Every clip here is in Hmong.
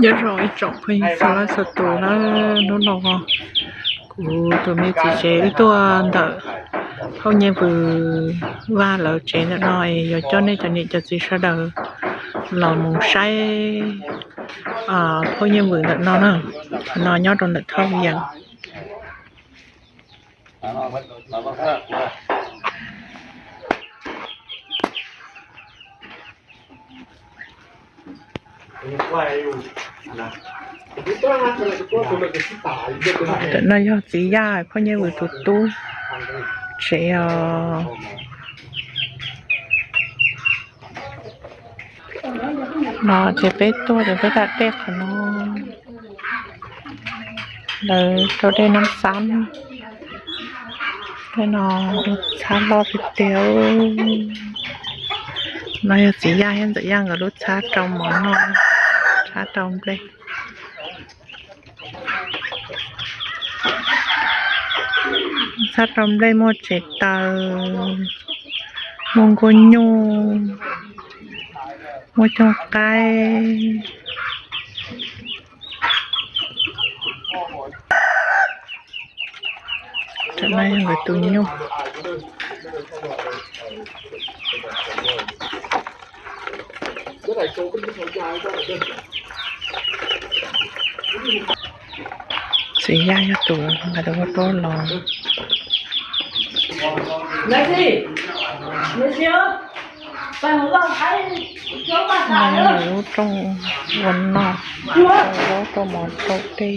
Nyob zoo ib tsoom phooj ywg txhua leej txhua tus na, hnub no kuv tus me txiv tsev wb tuaj ntawm phauj Nyiaj Vwm Vaj lawv tsev ntawm no es yuav coj nej cov niam cov txiv sawv daws los mus saib phauj Nyiaj Vwm ntawm no na. Qhov no nyob rau ntawm Thoj Yees. Ntawm no yog txiv Yaj, phauj Nyiaj Vwm tus tub tsev os. No ces peb tuaj ces peb da dej qhov no. Lawv rau dej Nab Xab, tej no lub txhab loj tiag tiag. No yog txiv Yaj thiab ntxawm Yaj nkawd lub txhab rau mov noj, txhab rau nplej. Txhab rau nplej muaj tsev taws, muaj nkuaj nyuj, muaj cooj qaib. Tam no yog nkawd tus nyuj. Txiv Yaj yog tus nqa tus huab tuab los. Lub rooj ua noj, rau zaub rau mov rau dej.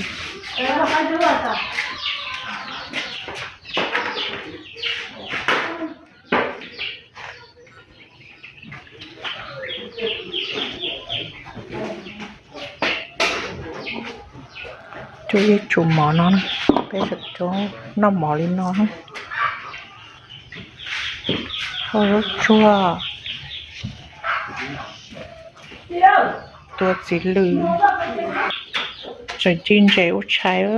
Cub ib tsum mov no, peb tseem cub noj mov li no. Hau zaub tsuag, tua txiv lws, tseem ci ntses ua tshais.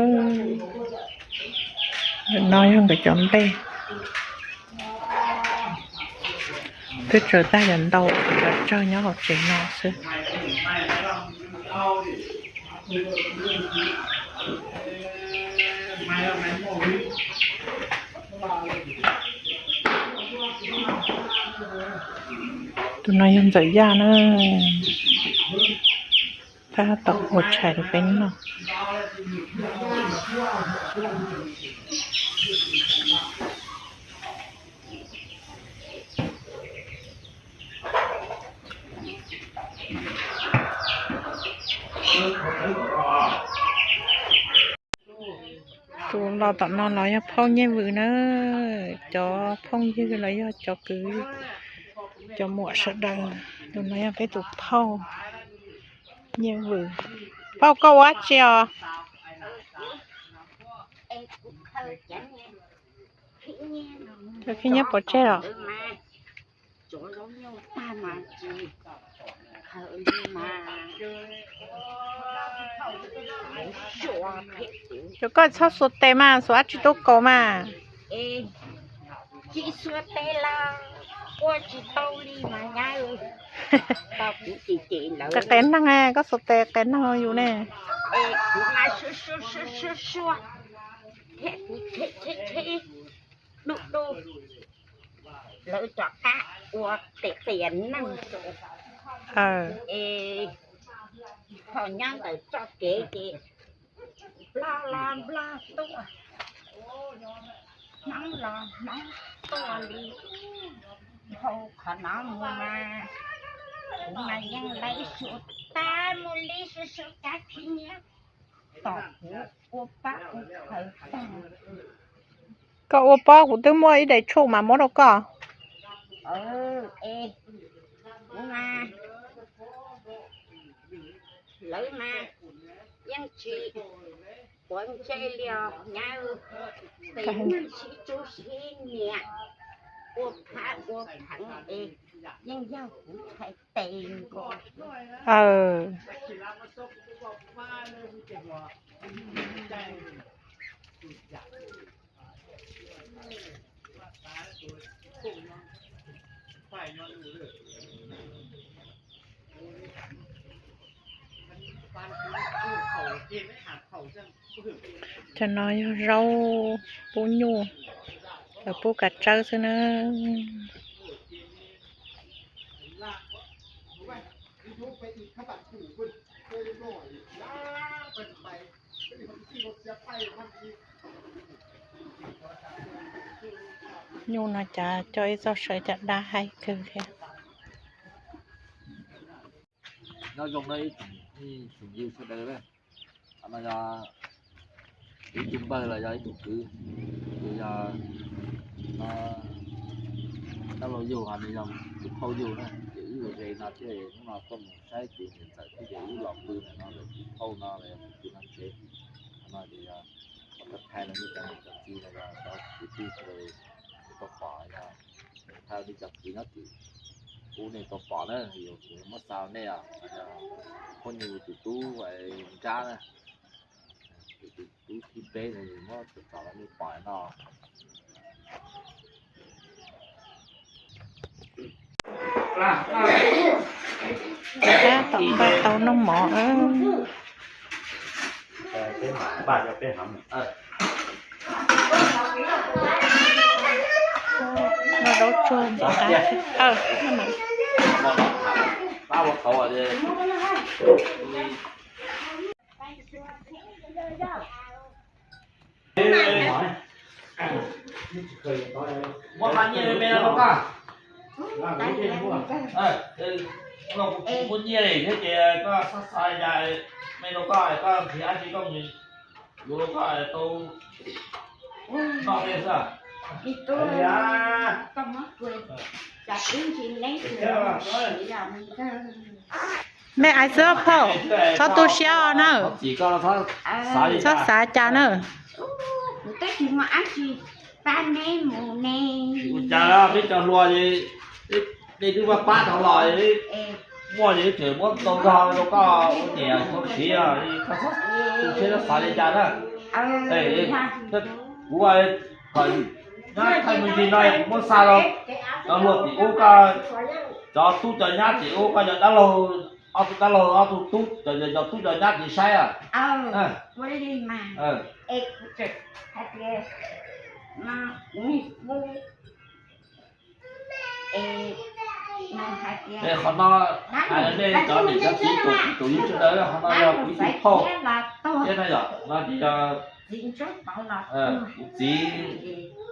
No yog nkawd cov nplej. Twb tsaws tag cov ntau, cov tsawg nyob hauv tsev no xwb. Tus no yog ntxawm Yaj na, tab tom ua tshais rau peb noj. Tus los tom no los yog phauj Nyiaj Vwm na, cov phooj ywg los yog cov kwv, cov muam sawv daws. Tus no yog peb tus phauj Nyiaj Vwm. Phauj, koj ua dab tsi os? Koj khib nyiab pov tseg los? Cov koj txhob xuas tes mas, xuas dab tsi tuaj kaus mas. Qias qias neeg, koj xuas tes qias neeg yus ne. Lawv rov qab ua qias qias neeg es ho nyob ntawm txoj kev ces nplog los nplog tuaj, hnoob los hnoob tuaj li. Dhau qhov no mus mas kuv mas yeej laiv xyuas tag mus li, xyuas xyuas cov khib nyiab tom kuv ua pab ua khaws tag. Koj ua pab, kuv twb muaj ib daim tshuaj mas muab rau koj. Es kuv mas lawv mas yeej tsis quav ntsej li os nyab, tes neeg sib tub sib niam ua phab ua pheev es yeej yog kuv txhais tes nkaus. Cov no yog zaub pub nyuj, cov pub kav tsawb xwb na. Nyuj no cas coj ib txoj saw cas dab haib kawg thiab. Nyob zoo na ib tsoom phooj ywg sawv daws, qhov no yog ib tug npawg los yog ib tug kwv, ces yog no dab laug yug, ho nws yog tus phauj yug na, ces wb ze no thiab, hnub no tuaj mus saib tus niam ntxawm thiab, ces wb los pw ntawm no, tus phauj no los yog tus kwv no tsev. Qhov no ces yog qhov thaij los nej cov niam cov txiv los yog cov kwv tij sawv daws tau pom, yog thaij nej cov kwv nyob tim ub nej tau pom na, yog kuv muab xa nej os, yog phooj ywg tus tub nrab na, tus tub thib peb no muab tso los nej pom no. Tom npaj tau noj mov. Noj zaub tsuag ntxuav qab. Muab qab nyiaj me me no rau koj. Muab nyiaj li thiab ces koj xav xav li cas me rau koj, koj nrhiav dab tsi koj mus yuav rau koj tau noj thiab xwb. Mej ais xwb phauj, txhob tu siab na, txhob xav cas na. Ua cas peb cov hluas, nej twb pab pab tau los, muaj ces tseem muab tau nrog rau koj ua niam ua txiv, koj txhob tu siab xav li cas na. Kuv nyob thaij me ntsis no kuv muab xa rau cov hluas tim ub, koj cov tub cov nyab tim ub, koj cov dab laug, ob tug dab laug ob tug tub, cov tub cov nyab tim saib. Es qhov no hais nej cov niam cov txiv tus yug sawv daws, qhov no yog kuv ib tug phauj thiab na yom, no ces yog kuv txiv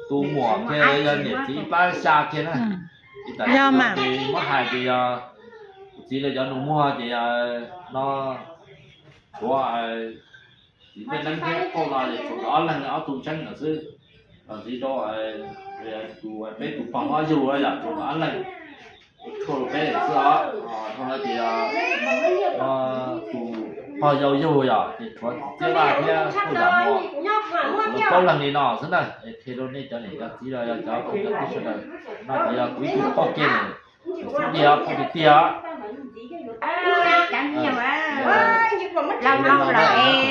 tus muam ces yog niam txiv plab xya kiag na. Yog mas, muab hais ces yog kuv txiv lawv cov nus muag ces yog no, tshuav txiv Ntxawg Neeb thiab phauj no ces tshuav nkawd ob leeg ob tug ntseeb lawm xwb. Los ntxiv rau tus peb tus pog ob yug yog tshuav nkawd ob leeg, tshuav rau peb xwb os. Dhau no ces tus pog yau yug yog ces tshuav txiv Txiab Vaj thiab phauj Yam Muas, tshuav plaub leeg li no xwb na. Qhia rau nej cov niam cov txiv los yog cov kwv cov tij sawv daws, no ces yog kuv ib tug phauj kiag, xub ntiag phauj tiag tiag.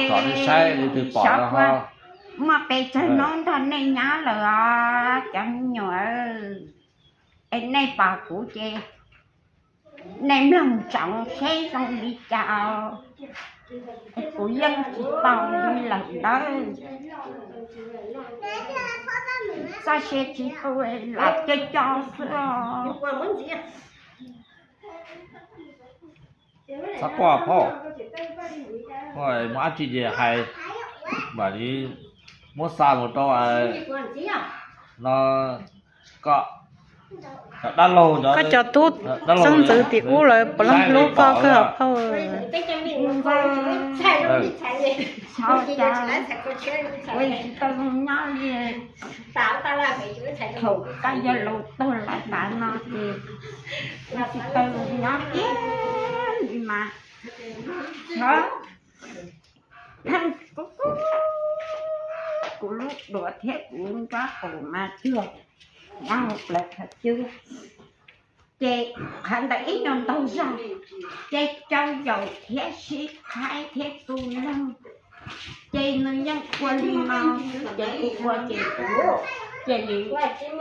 Tsom nej saib leej twg pom ho. Muaj pes tsawg hnub nrog nej nyob lawm os cov me nyuam, es nej pom kuv ces nej mloog ntsoov seb zoo li cas. Kuv yeej tsis tau li lawm ntawd. Txoj sia tsis tu los cov cov xwb os. Txhob quaj phauj, muaj dab tsi ces hais, mam li muab xa mus rau no, koj cov dab laug, koj cov tub xeeb ntxwv tim ub lawv puav leej hlub koj kawg os phauj. Tsis tau zoo nyob li, thaum koj yawg laus tuag lawm tas no ces tsis tau zoo nyob kiag li mas. Pheej kuv lub duav thiab kuv nrab qaum mas cuag nyob hauv plawv qhov cub. Ces qhov ntawd ib nyuag ntaug zog, ces cau yaus thiab sib qhaib thiab tu leeg, ces nws yeej ua li no xwb ces kuv ua ces kuv cia li, tam sim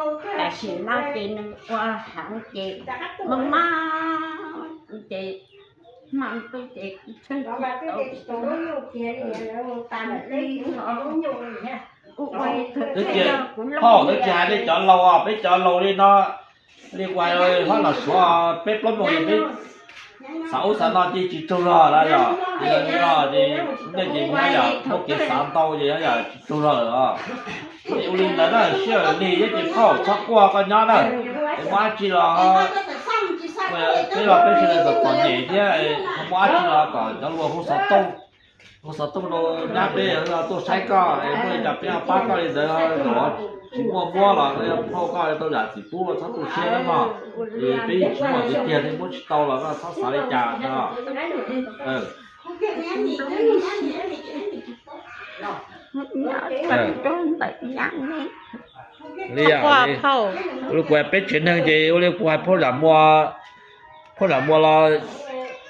no ces nws ua heev ces mob mob ces Twb tsis, phauj, twb tsis hais li cov laus, peb cov laus li no, li kuv hais, hlob los suav peb plaub moos peb xav ub xav no ces tsis raug zog na yom. Ces yog li no ces nej ces nyob yom, muaj kev xav ntau ces nyob yom tsis raug zog lawm os. Ua li ntawd na, sij hawm lig thiab ces phauj txhob quaj, koj nyob na. Es muaj dab tsi los peb los peb sawv daws txom txom nyem thiab, muaj dab tsi los kom cov hluas hu xov tooj, hu xov tooj rau nyab peb tuaj saib koj, es muaj li cas peb ho pab koj li ntawd. Tsis muaj muab los phauj koj tau zam txim pub, txhob tu siab nawb mog. Es peb yeej tsis muaj tiag tiag thiab, muab tsis tau los koj txhob xav li cas no. Li yam li kuv hais, peb tsev neeg ces ua li kuv hais, phauj Zam Muas, phauj Zam Muas los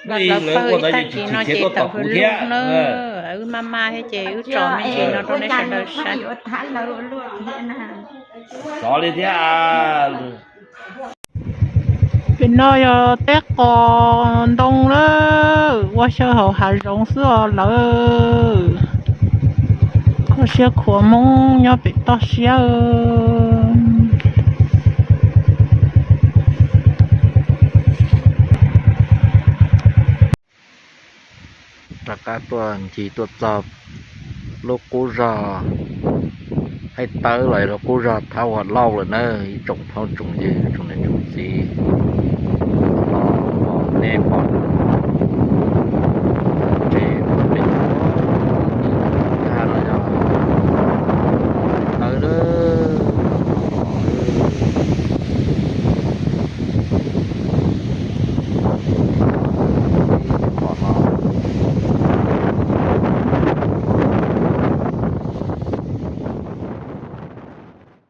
ib lawv ua ntawd ces tsis khiav tuaj tom kuv thiab. Wb maj maj thiab ces wb tso me ntsis no rau nej sawv daws saib. Xov li thiab. Pem no yog teb qos ntoo lawm, ua xyaw hauv hav zoov xwb os lawm. Kho siab khuav Hmoob nyob pem toj siab. Rov qab tuaj ncig tuaj txog lub qub zog Haib Tawb los yog lub qub zog Thab Huas Lauj lawm na, ib tsoom phooj tsoom ywg tsoom niam tsoom txiv, nej pom